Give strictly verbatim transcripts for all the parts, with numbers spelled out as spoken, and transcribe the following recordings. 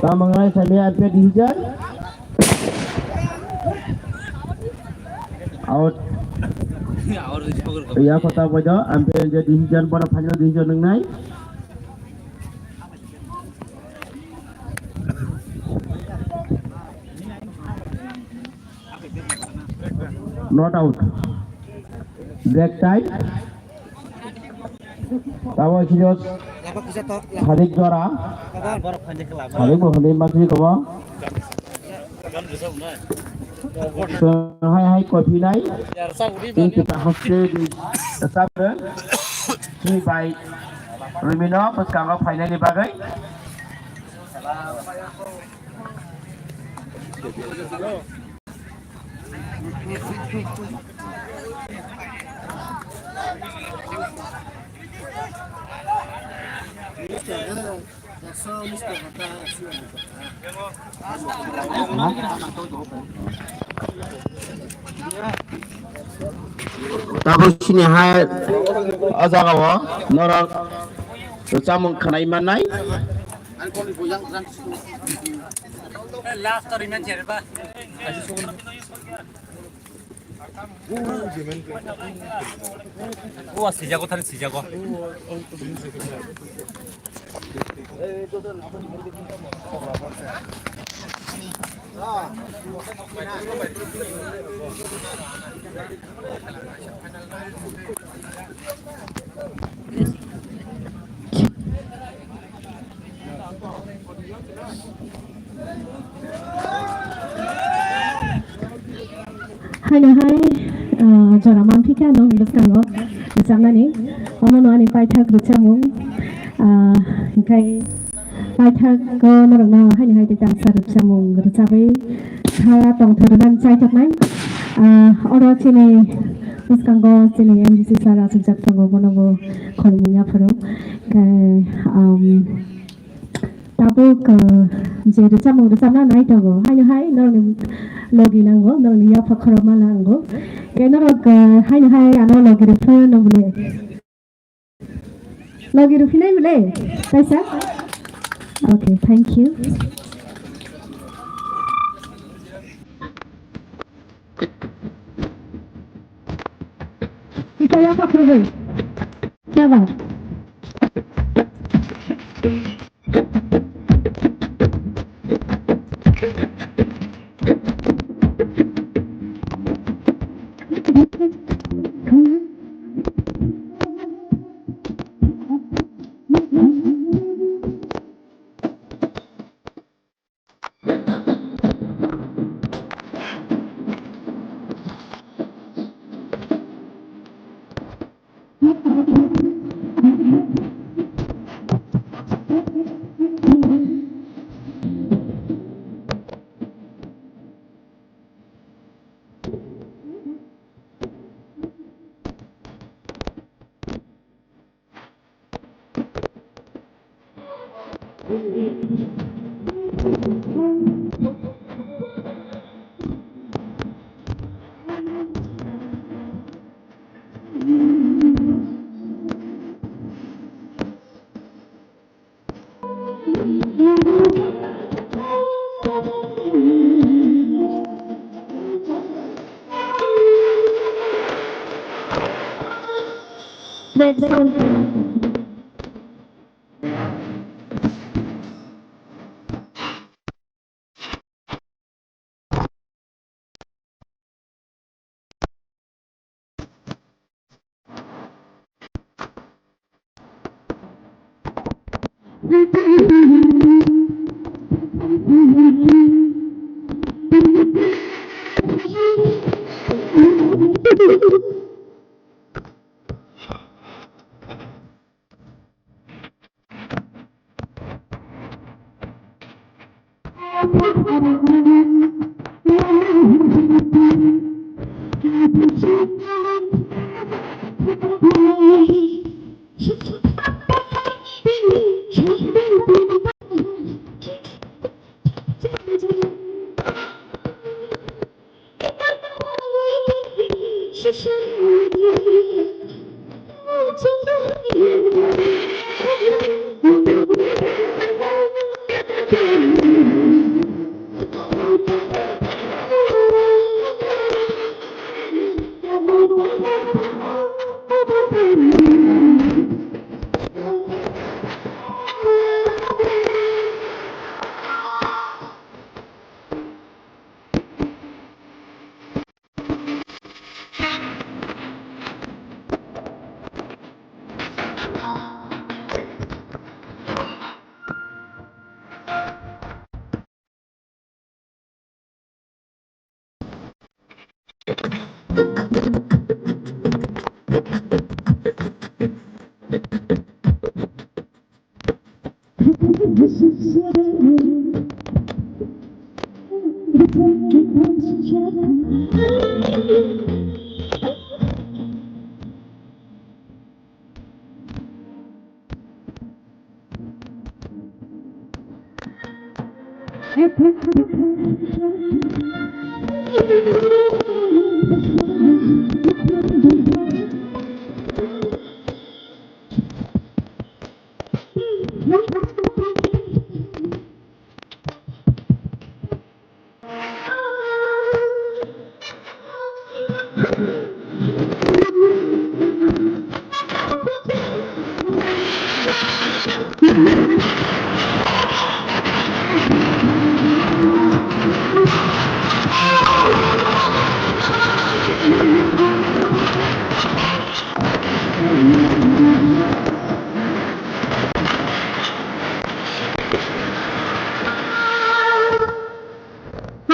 Tamangnai sami ampere decision. Out. Ya kota bodo ampere je decision, bono final decision wngnai. Not out. Break time. Tabo kisa sadik jora. Sadik bo hwnwi masri kobo. Hai hai kopi nai. Tin kita haste di sabra. Sini bai. Rumino bwskango phainani bagwi. Tabuk sini hai o jaga o norok chamung khanai mannai. Last to remain here ba. O sijago thani sijago. Haino hai, ah, jora manphi kha nokni bwskango rwchapnani. Omono ani paithak rwchapmung, ah, hinkhe paithago norokno haino hai tei tamsa rwchapmung rwchapwi saya tongthok rwna chaithoknai. Ah, oro chini bwskango chini M D C sir achukjak tongo, bono bo khoroknwi yapharo. Hinkhe, um, Tabuk, uh, je rwchapmung rwchapna nai tongo, haino hai norokni logi nango, norokni yapha khorokma nango. Ke norok, uh, haino hai ano logi rwphano nang bole. Logi rwphinai bole, kaisa? Okay, thank you. Ita yapha khurui. Siapa?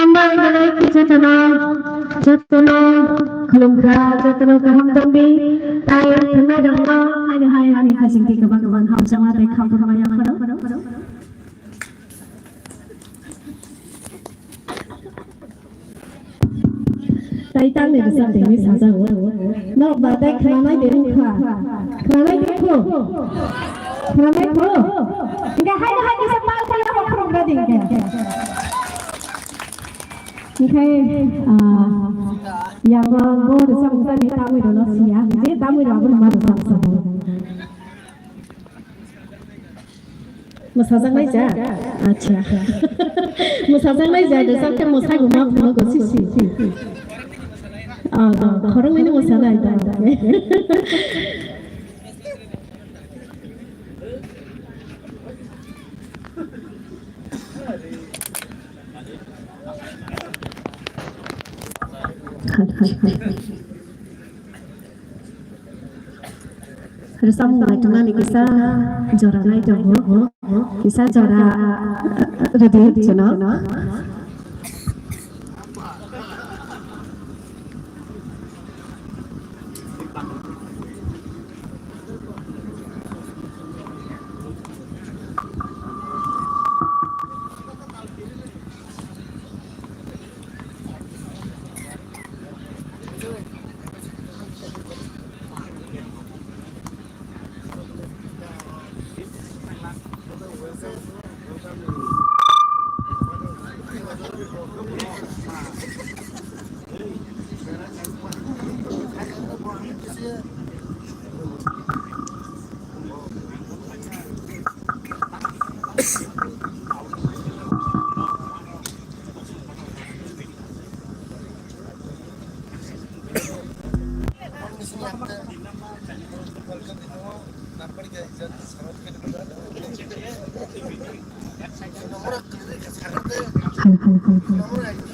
Hambai belai jotono, jotono khulumkha, jotono kaham tongdi. Tai thangnai rokno haino hai ani khajingdi kwbang kwbang hamjakma tei khamphurma yapharo. Tai tangni bwsa tengwi sajago. Norok ba tei khwnanai de wngkha. Khwnanai de kho. Khwnanai kho. Hingke haino hai kisa pal pal rok khorok radi hingke. Hingke, ah, yango bo rwchapmung tangwi rokno siya. Je tangwi rok abono ma rwchapmung. Mwsajaknai ja? Acha. Mwsajaknai ja de, sakhe mwsai bo ma phunuk go sisi. Ah, khoroknwi no mwsanai da. Rwchapmung naituknani kisa jora nai tongo. Kisa jora rwdi chwngno.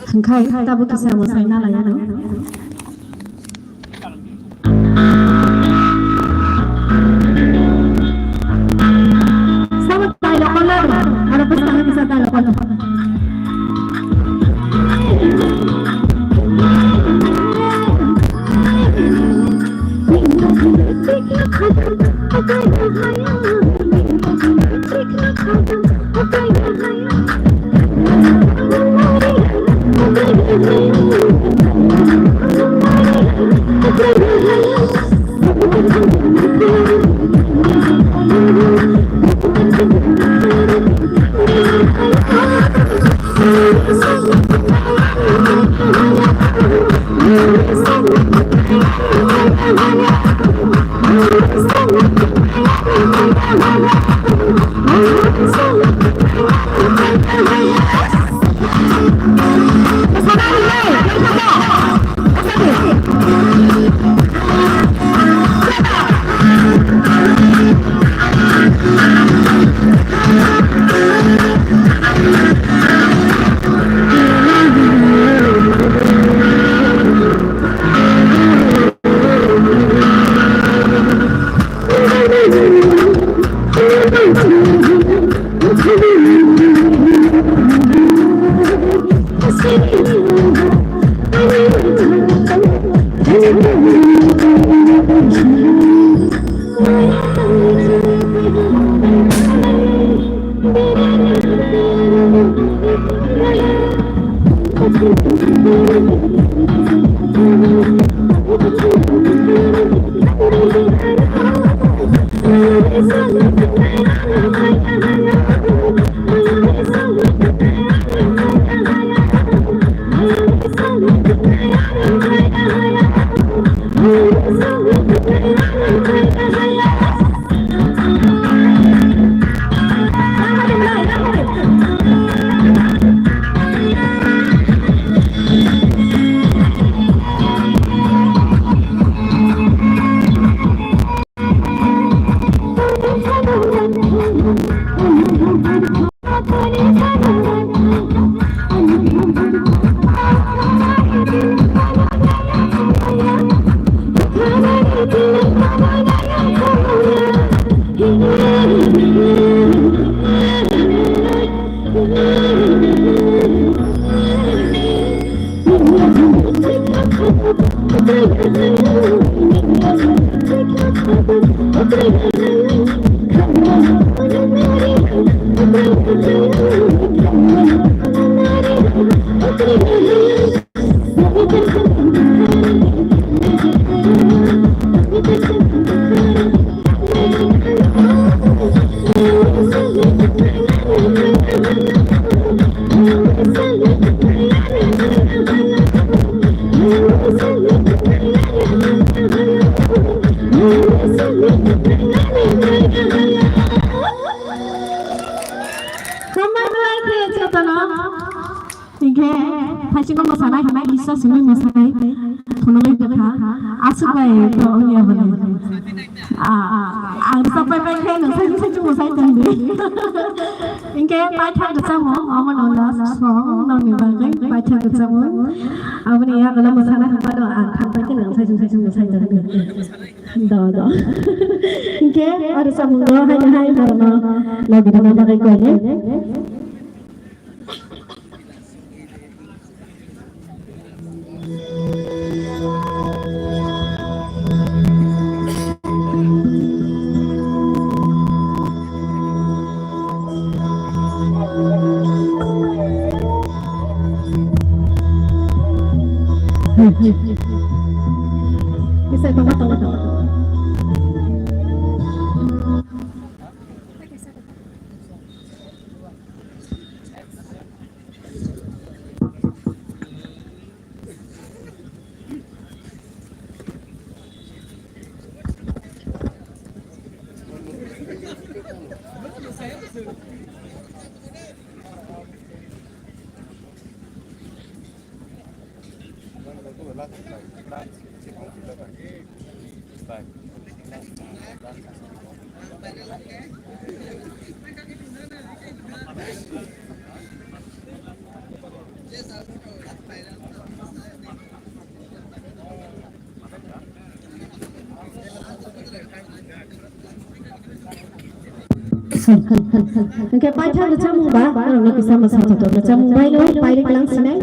Hwnkhe tabuk kisa mwsai nalai ano. Sabo dialogue ko lor, aro bwskango kisa dialogue ko lor. Hambai khe jotono. Hinkhe thaisingo mwsanai hinai kisa simi mwsanai thunugwi tongkha. Aswk bai to wngya bwle. Ah, ah, ang sapai pai khe nwng sai sai mosai tongdi. Hinkhe paithak rwchapmung, omono last song nokni bagwi paithak rwchapmung. Aboni yagulo mwsana hinphano ang thang pai khe nwng sai sai mosai tongdi. Do, do. Hinkhe o rwchapmungo haino hai norokno logi rwna bagwi koi. Kisai tongma tongma tongma. Hwnkhe paithak rwchapmung ba, norokno kisa mwsai thotok rwchapmung bai no pairwk lang sinai.